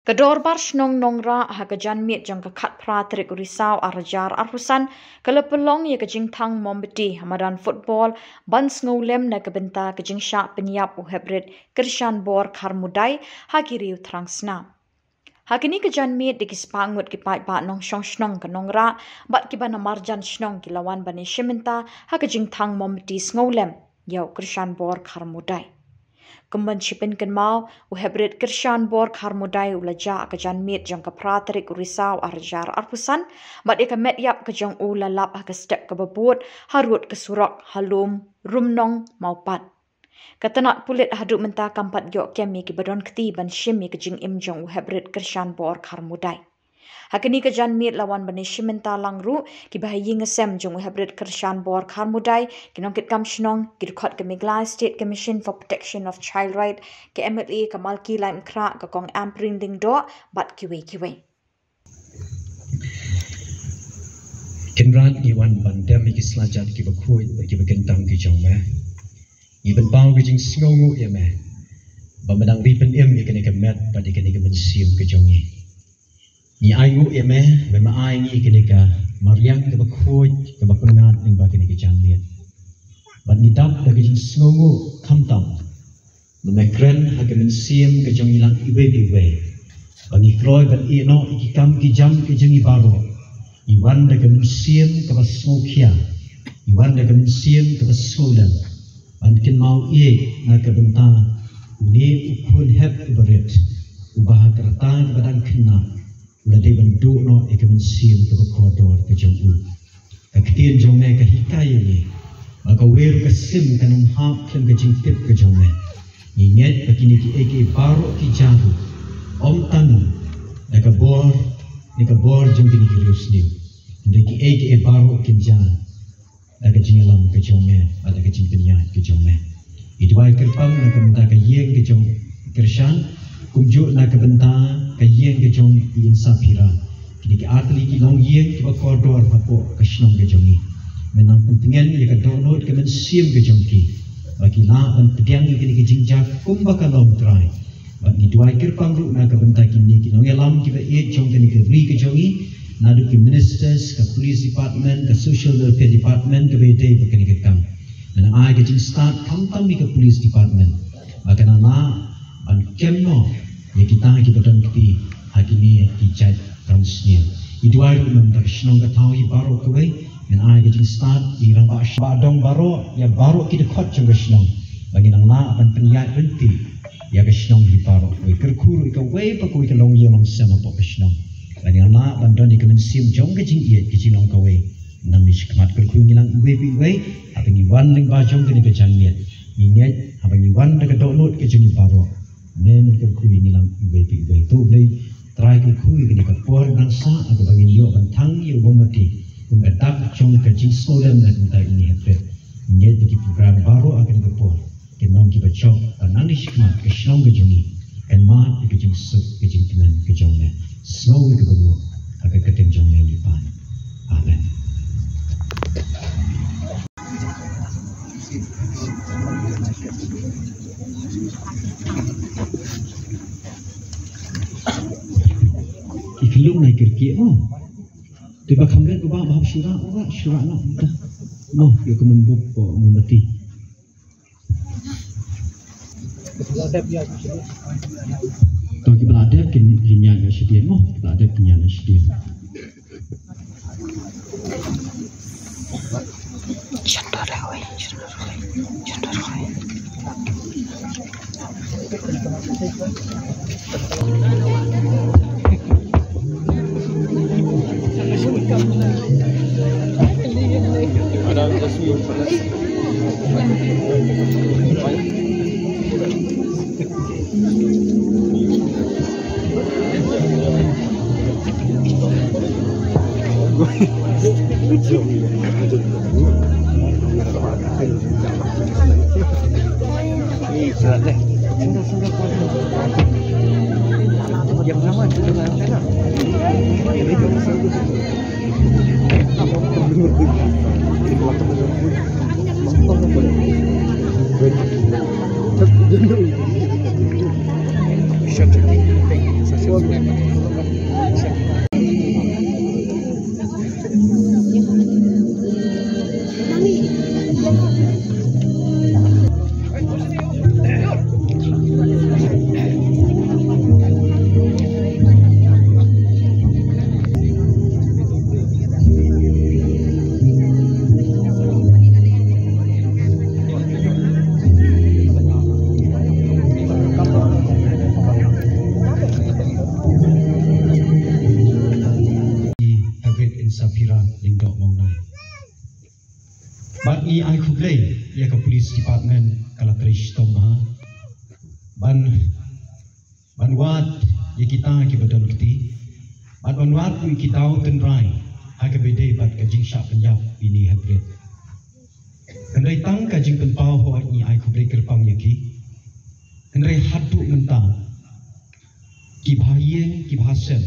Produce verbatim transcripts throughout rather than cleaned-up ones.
Ka Dorbar Shnong Nongrah ha ka janmiet jong ka khatphra tarik u Risaw arhajar arphew san ka la pynlong ïa ka jingthang mombati ha madan football ban sngewlem na ka bynta ka jingshah pynïap u Heprit Kyrshanbor Kharmudai ha ki riew thrang snam. Ha kane ka janmiet da ki spah ngut ki paidbah nongshong shnong ka Nongrah bad kiba na marjan shnong ki la wan ban ïashim bynta ha ka jingthang mombati sngewlem ïa u Kyrshanbor Kharmudai. Kum ban shi pynkynmaw, u Heprit Kyrshanbor Kharmudai u la jah ha ka janmiet jong ka phra tarik u Risaw arhajar arphew san bad ïa ka met ïap ka jong u la lap ha ka step kaba bud harud ka surok ha Lum Rumnong Mawpat. Ka tnat pulit haduh mynta kam pat ïoh kem ïa kiba don kti ban shim ïa ka jingim jong u Heprit Kyrshanbor Kharmudai. Ha kane ka janmiet la wan ban ïashim bynta lang ruh kiba ha ïing ha sem jong u Heprit Kyrshanbor Kharmudai, ki nongkitkam shnong, ki dkhot ka Meghalaya State Commission for Protection of Child Right, ka M L A ka Malki Laitumkhrah, ka Kong Ampareen Lyngdoh bad kiwei kiwei. Kynrad, ngi wan ban dem ïa ki slajat kiba khuid bad kiba kyntang ki jong me. Ngi pynpaw ka jingsngewnguh ïa me ba me dang ri pynim ïa kane ka met bad ïa kane ka mynsiem ka jong ngi. Ngi ainguh ïa me ba me ai ngi kane ka mariang kaba khuid kaba pyngngad lyngba kane ka janmiet. Bad ngi dap da ka jingsngewnguh khamtam ba me kren ha ka mynsiem ka jong ngi lang iwei pa iwei, ba ngi kloi ban ïeh noh ïa ki kam ki jam ki jong ngi baroh. Ngi wan da ka mynsiem kaba sngewkhia, ngi wan da ka mynsiem kaba sngewlem ban kynmaw ïa na ka bynta une u khun hep uba rit, uba ha ka rta kaba dang khynnah u la dei ban duh noh ïa ka mynsiem kaba kordor ka jong u. Ka ktien jong me ka hikai ïa ngi ba kawei ruh ka sim kan ym hap khlem ka jingtip ka jong me. Ngi ngeit ba kine kiei kiei baroh ki jia ruh ym tang da ka bor, ne ka bor jong kine ki riewsniew, hynrei kiei kiei baroh kin jia da ka jingïalam ka jong me bad da ka jingpynïaid ka jong me. Ngi duwai kyrpang na ka bynta ka ïing ka jong Kyrshan, kumjuh na ka bynta ka ïing ka jong i Insaphira, kine ki artylli ki longïing kiba kordor hapoh ka shnong ka jong ngi. Me nang pyntngen ïa ka dohnud ka mynsiem ka jong ki ba ki lah ban pdiang ïa kine ki jingjia kumba ka long, Trai. Bad ngi duwai kyrpang ruh na ka bynta kine ki nongïalam kiba ïeit jong kane ka ri ka jong ngi, naduh ki ministers, ka police department, ka social welfare department kaba ïadei bad kane ka kam. Me nang ai ka jingstad khamtam ïa ka police department ba kan nang lah ban kem noh ïa kita kiba don kti ha kine ki jait kam sniew. Ngi duwai ruh na ka bynta ka shnong ka thaw hi baroh kawei. Men ai ka jingstad ïa ki rangbah shnong, rangbah dong baroh, ïa baroh ki dkhot jong ka shnong ba ngin nang lah ban pynïaid ryntih ïa ka shnong hi baroh kawei. Kyrkhu ruh ïa kawei pa kawei ka longïing longsem hapoh ka shnong ba ngin nang lah ban don ïa ka mynsiem jong ka jingïeit ka jinglong kawei. Nangne shakhmat kyrkhu ïa ngi lang iwei pa iwei haba ngi wan lyngba jong kane ka janmiet. Ngi ngeit haba ngi wan da ka dohnud ka jong ngi baroh, men kyrkhu ïa ngi lang iwei pa iwei. To Blei Trai kyrkhu ïa kane ka por nang sah ha kaba ngin ïoh ban thang ïa u Bamati kum ka dak jong ka jingsngewlem na ka bynta ine i Heprit. Ngi ngeit ïa ki program baroh ha kane ka por kin long kiba jop ba nangne shakhmat ka shnong ka jong ngi kan mad ïa ka jingsuk ka jingkmen ka jong me. Sngew ïa kaba nguh ha ka kyrteng jong me ngi pan. Amen. Ki khyllung na ki kyrkieh mo. Te ba kham ret ba ba hap shura, ba shura na ta. Mo, ïa ka mombuk ko mombati. To ki ba la dep kin, kin ñiah na shadien mo, ki ba la dep kin ñiah na shadien. Hagrid Insapira Lyngdoh Mawnai. Bad ngi ai khublei ïa ka police department ka la trei shitom bha ban ban wad ïa kita kiba don kti bad ban wad ïa ki daw tynrai ha kaba ïadei bad ka jingshah pynïap ïa une u Hagrid. Hynrei tang ka jingpynpaw hooid ngi ai khublei kyrpang ïa ki. Hynrei haduh mynta ki bhaïing ki bhasem,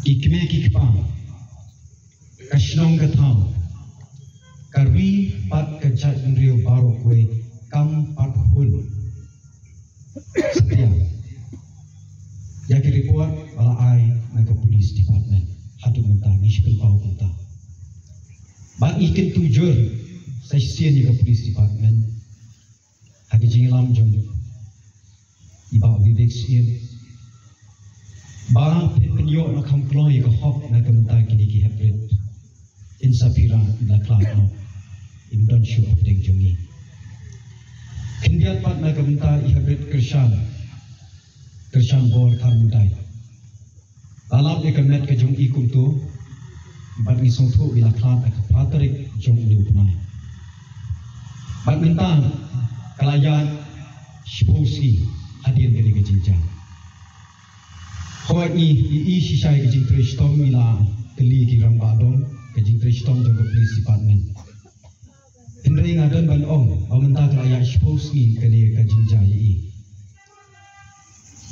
ki kmie ki kpa, ka shnong ka thaw, ka ri bad ka jaitbynriew baroh kawei kam pat hun satia ïa ki report ba la ai na ka police department. Haduh mynta ngi shu pynpaw kumta. Bad ngi kyntu jur sa shisien ïa ka police department ha ka jingïalam jong i Bah Vivek Syiem ba phin pynïoh na kham kloi ïa ka hok na ka bynta kine ki Hagrid Insapira, i la khlad noh, im don shuh hapdeng jong ngi. Khyndiat pat na ka bynta i Hagrid Kyrshan, Kyrshan Bor Kharmudai. La lap ïa ka met ka jong i kumto bad ngi sngewthuh ba i la khlad ha ka phra tarik jong une u bnai. Bad mynta ka la ïaid shiphew sngi hadien kane ka jingjia. Hooid ngi ïohi shisha ïa ka jingtrei shitom, ngi la kylli ki rangbah dong ka jingtrei shitom jong ka police department. Hynrei nga don ban ong ba mynta ka la ïaid shiphew sngi kane ka jingjia ïa i.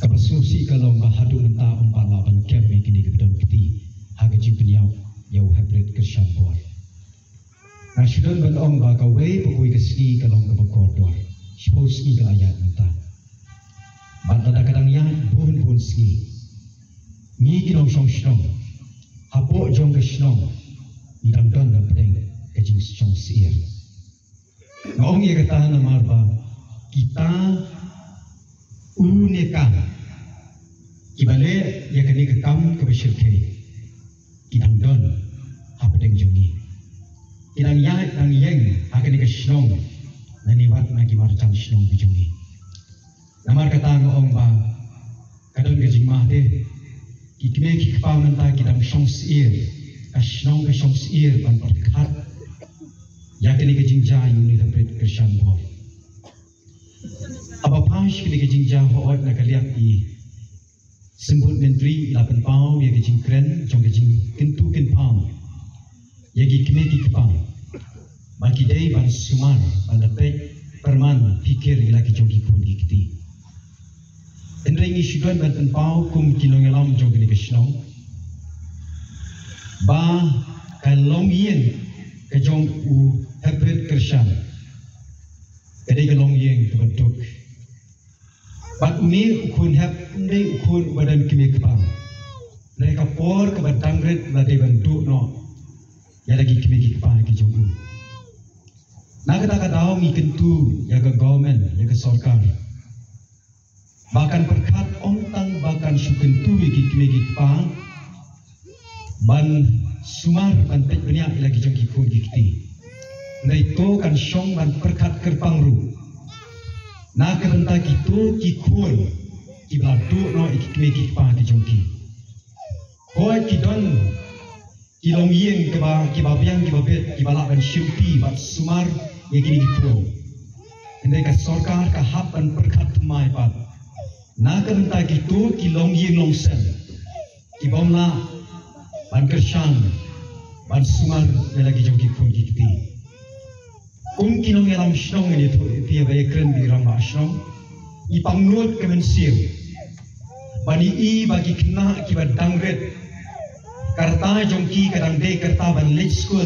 Kaba sngewsih ka long ba haduh mynta ym pat lah ban kem ïa kine kiba don kti ha ka jingpynïap ïa u Hagrid Kyrshan Bor. Nga shu don ban ong ba kawei pa kawei ka sngi ka long kaba kordor. Shiphew sngi ka la ïaid mynta. Bad lada ka dang ïaid bun bun sngi, ngi ki nongshong shnong hapoh jong ka shnong ngi dang don hapdeng ka jingshong syier. Nga ong ïa kata namar ba kita u ne ka kiba leh ïa kane ka kam kaba shyrkhei ki dang don hapdeng jong ngi. Ki dang ïaid dang ïeng ha kane ka shnong na ne wat na ki marjan shnong ki jong ngi. Namar kata nga ong ba ka don ka jingmah de. Ki kmie ki kpa mynta ki dang shong syier, ka shnong ka shong syier ban pyrkhat ïa kane ka jingjia ïa une u Hagrid Kyrshan Bor. Haba phai sha kane ka jingjia, hooid na ka liang i Symbud Myntri i la pynpaw ïa ka jingkren jong ka jingkyntu kynpaw ïa ki kmie ki kpa ba ki dei ban sumar ban da peit pyrman phikir ïa la ki jong ki khun ki kti. Hynrei ngi shu don ban pynpaw kum ki nongïalam jong kane ka shnong ba ka longïing ka jong u Hagrid Kyrshan ka dei ka longïing kaba duk. Bad une u khun hep um dei u khun uba don kmie kpa. Hynrei ka por kaba dang rit la dei ban duh noh ïa la ki kmie ki kpa ki jong u. Na kata ka daw ngi kyntu ïa ka government, ïa ka sorkar, ba kan pyrkhat ym tang ba kan shu kyntu ïa ki kmie ki kpa ban sumar ban peit bniah ïa la ki jong ki khun ki kti. Hynrei to kan shong ban pyrkhat kyrpang ruh na ka bynta kito ki khun kiba la duh noh ïa ki kmie ki kpa ki jong ki. Hooid ki don ki longïing kiba, kiba biang kiba bit kiba lah ban shimti bad sumar ïa kine ki khun. Hynrei ka sorkar ka hap ban pyrkhat thymmai pat na ka bynta kito ki longïing longsem ki bym lah ban kyrshan ban sumar ïa la ki jong ki khun ki kti. Kum ki nongïalam shnong, ngi ïathuh ïa phi ba ïakren bad i rangbah shnong, i pangnud ka mynsiem ban ïohi ba ki khynnah kiba dang rit, ka rta jong ki ka dang dei ka rta ban leit skul.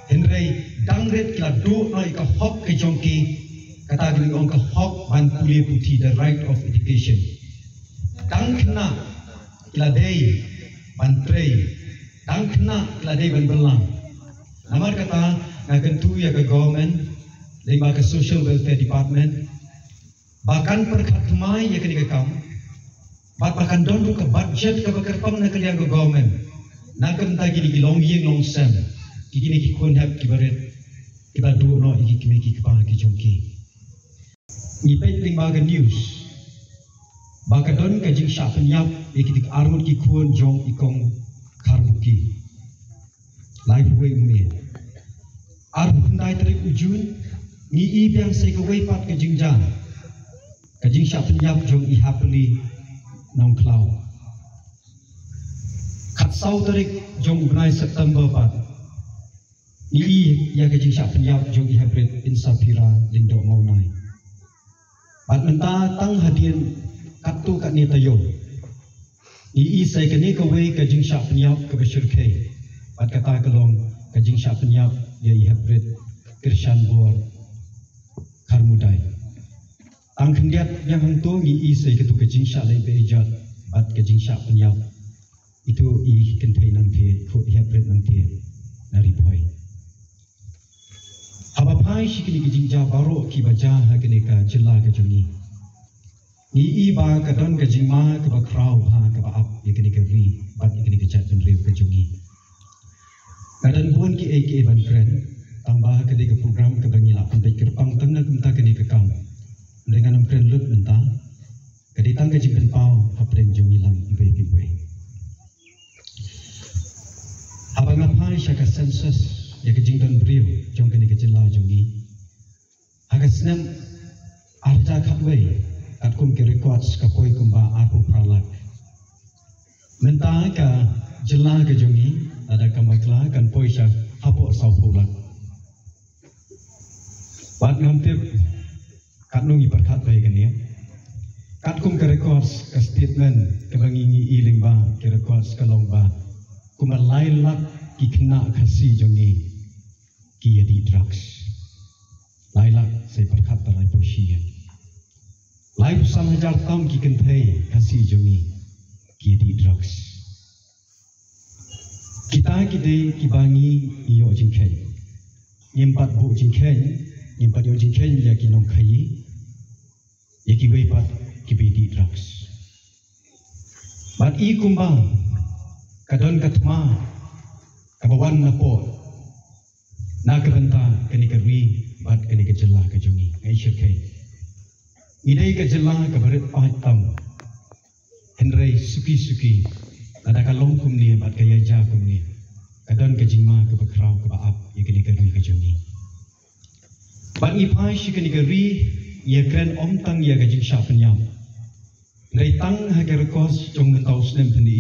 Hynrei dang rit ki la duh noh ïa ka hok ka jong ki, kata ka dei ong ka hok ban pule puthi, the right of education. Tang khynnah ki la dei ban trei, tang khynnah ki la dei ban bylla. Namar kata nga kyntu ïa ka government lyngba ka Social Welfare Department ba kan pyrkhat thymmai ïa kane ka kam, bad ba kan don ruh ka budget kaba kyrpang na ka liang ka government na ka bynta kine ki longïing longsem, ki kine ki khun hep kiba rit, kiba duh noh ïa ki kmie ki kpa ki jong ki. Ngi peit lyngba ka news ba ka don ka jingshah pynïap ïa ki dik arngut ki khun jong i kong Kharbuki. Lai phew wei u May. Arphew khyndai tarik u Jun, ngi i biang sa ïa kawei pat ka jingjia, ka jingshah pynïap jong i Happily Nongkhlaw. Khatsaw tarik jong u bnai September pat, ngi i ïa ka jingshah pynïap jong i Hybrid Insaphira Lyngdoh Mawnai. Bad mynta tang hadien katto katne taïew, ngi i sa ïa kane kawei ka jingshah pynïap kaba shyrkhei, bad kata ka long ka jingshah pynïap ïa i Hybrid Krishan Bor Kharmudai. Tang khyndiat biang hangto ngi i sa ïa kato ka jingshah leh beh ijot bad ka jingshah pynïap ito i kynthei nangtei, khuh i Hybrid nangtei na Ri Bhoi. Haba phai sha kine ki jingjia baroh kiba jia ha kane ka jylla ka jong ngi, ngi i ba ka don ka jingma kaba khraw bha kaba ap ïa kane ka ri bad ïa kane ka jaitbynriew ka jong ngi. Ka don bun kiei kiei ban kren, tangba ka dei ka program kaba ngi la pynbeit kyrpang tang na ka bynta kane ka kam. Hynrei ngan ym kren lut mynta. Ka dei tang ka jingpynpaw hapdeng jong ngi lang iwei pa iwei. Haba nga phai sha ka census ïa ka jingdon briew jong kane ka jylla jong ngi, ha ka snem ar hajar khatwei, katkum ki records ka poi kumba arphew phra lak. Mynta ka jylla ka jong ngi, lada kam bakla, kan poi sha hapoh sawphew lak. Bad ngam tip katno ngi pyrkhat ba ïa kane. Katkum ka records, ka statement kaba ngi ngi i lyngba ki records ka long ba kumba lai lak ki khynnah Khasi jong ngi ki ïa dih drugs. Lai lak, sa pyrkhat ba laiphew shi ïa. Laiphew san hajar tam ki kynthei Khasi jong ngi ki ïa dih drugs. Kita ki dei kiba ngi ïoh jingkheiñ. Ngim pat buh jingkheiñ, ngim pat ïoh jingkheiñ ïa ki nongkhaïi, ïa kiwei pat kiba dih drugs. Bad i kumba ka don ka thma kaba wan napoh na ka bynta kane ka ri bad kane ka jylla ka jong ngi, nga i shyrkhei. Ngi dei ka jylla kaba rit paid tam. Hynrei suki suki, lada ka long kumne bad ka ïaja kumne, ka don ka jingma kaba khraw kaba ap ïa kane ka ri ka jong ngi. Bad ngi phai sha kane ka ri, ngi ïa kren ym tang ïa ka jingshah pynïap. Hynrei tang ha ka records jong mynta u snem pyni,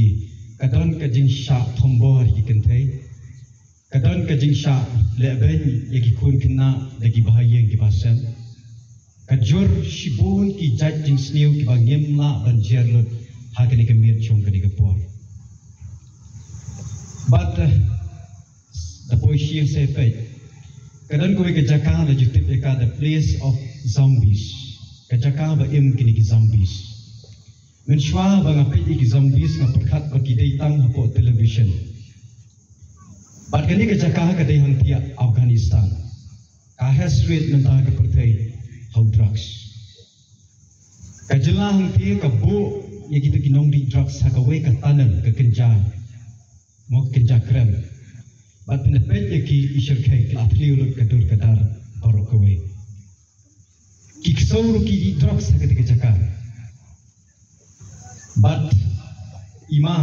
ka don ka jingshah thombor ïa ki kynthei. Ka don ka jingshah lehbeiñ ïa ki khun khynnah da ki bahaïing ki bahasem. Ka jur shibun ki jait jingsniew kiba ngim lah ban jer lut ha kane ka miet jong kane ka por. Bad, eh, da poi sha ïing sa peit, ka don kawei ka jaka la ju tip ïa ka the place of zombies. Ka jaka ba im kine ki zombies. Mynshuwa ba nga peit ïa ki zombies nga pyrkhat ba ki dei tang hapoh television. Bad kane ka jaka ka dei hangtei Afghanistan. Ka heh sriet mynta ka pyrthei ha u drugs. Ka jylla hangtei ka buh ïa kita ki nongdih drugs ha kawei ka tunnel ka kynja, mo, ka kynja krem. Bad phin da peit ïa ki, i shyrkhei, ki la thliew lut ka dur ka dar baroh kawei. Ki ksew ruh ki dih drugs ha kata ka jaka. Bad i ma,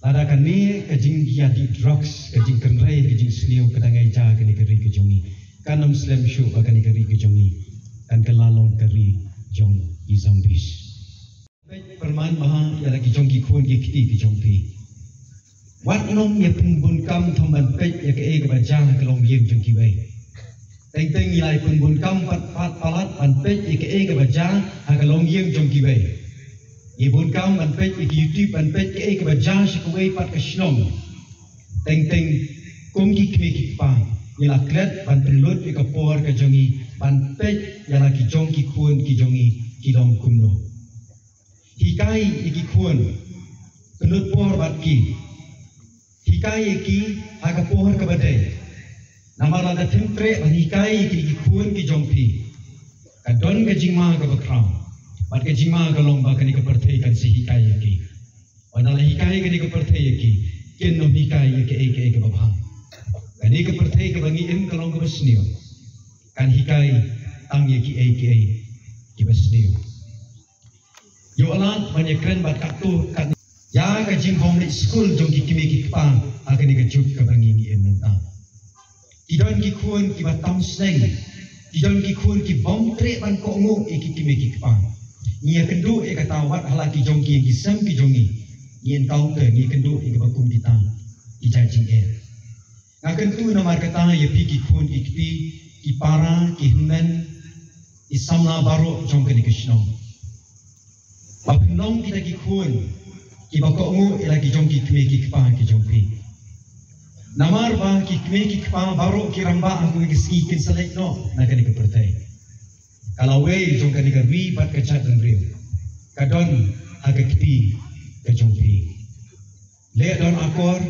lada kane ka jingïadih drugs, ka jingkynrei, ka jingsniew, ka dang ïaja kane ka ri ka jong ngi, kan ym slem shuh ba kane ka ri ka jong ngi kan kylla long ka ri jong i zombies. Peit pyrman bha ïa la ki jong ki khun ki kti ki jong phi. Wat nym ïa pynbun kam tang ban peit ïa kaei kaba jia ha ka longïing jong kiwei. Teng teng ïa la ïa pynbun kam pat pat palat ban peit ïa kaei kaba jia ha ka longïing jong kiwei. Ïa bun kam ban peit ïa ki YouTube, ban peit kaei kaba jia sha kawei pat ka shnong. Teng teng kum ki kmie ki kpa, ïa la klet ban pynlut ïa ka por ka jong ngi ban peit ïa la ki jong ki khun ki jong ngi ki long kumno. Hikai ïa ki khun, pynlut por bad ki. Hikai ïa ki ha ka por kaba dei. Namar lada phim treh ban hikai ïa ki, ki khun ki jong phi, ka don ka jingma kaba khraw. Bad ka jingma ka long ba kane ka pyrthei kan sa hikai ïa ki. Wat la hikai kane ka pyrthei ïa ki, kin ym hikai ïa kiei kiei kaba bha. Kane ka pyrthei kaba ngi im ka long kaba sniew. Kan hikai tang ïa kiei kiei kiba sniew. Ïoh lad ban ïakren bad katto katne ïa ka jingbym leit skul jong ki kmie ki kpa ha kane ka juk kaba ngi ngi im mynta. Ki don ki khun kiba tam sneng, ki don ki khun ki bym treh ban kohnguh ïa ki kmie ki kpa. Ngi ïakynduh ïa kata wat ha la ki jong ki, ki sem ki jong ngi, ngi encounter, ngi ïakynduh ïa kaba kum kita ki jait jingeh. Nga kyntu namar kata ïa phi ki khun ki kti, ki para, ki hynmen, ki samla baroh jong kane ka shnong, ba phin long kita ki khun kiba kohnguh ïa la ki jong ki kmie ki kpa ki jong phi. Namar ba ki kmie ki kpa baroh ki rangbah ha kawei ka sngi kin sa leit noh na kane ka pyrthei. Ka lawei jong kane ka ri bad ka jaitbynriew ka don ha ka kti ka jong phi. Leh don akor,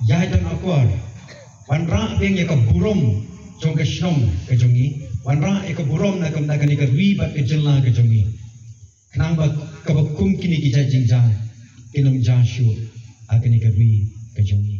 ïai don akor. Wanrah biang ïa ka burom jong ka shnong ka jong ngi. Wanrah ïa ka burom na ka, na kane ka ri bad ka jylla ka jong ngi. Khnang ba kaba kum kine ki jait jingjia kin ym jia shuh ha kane ka ri ka jong ngi.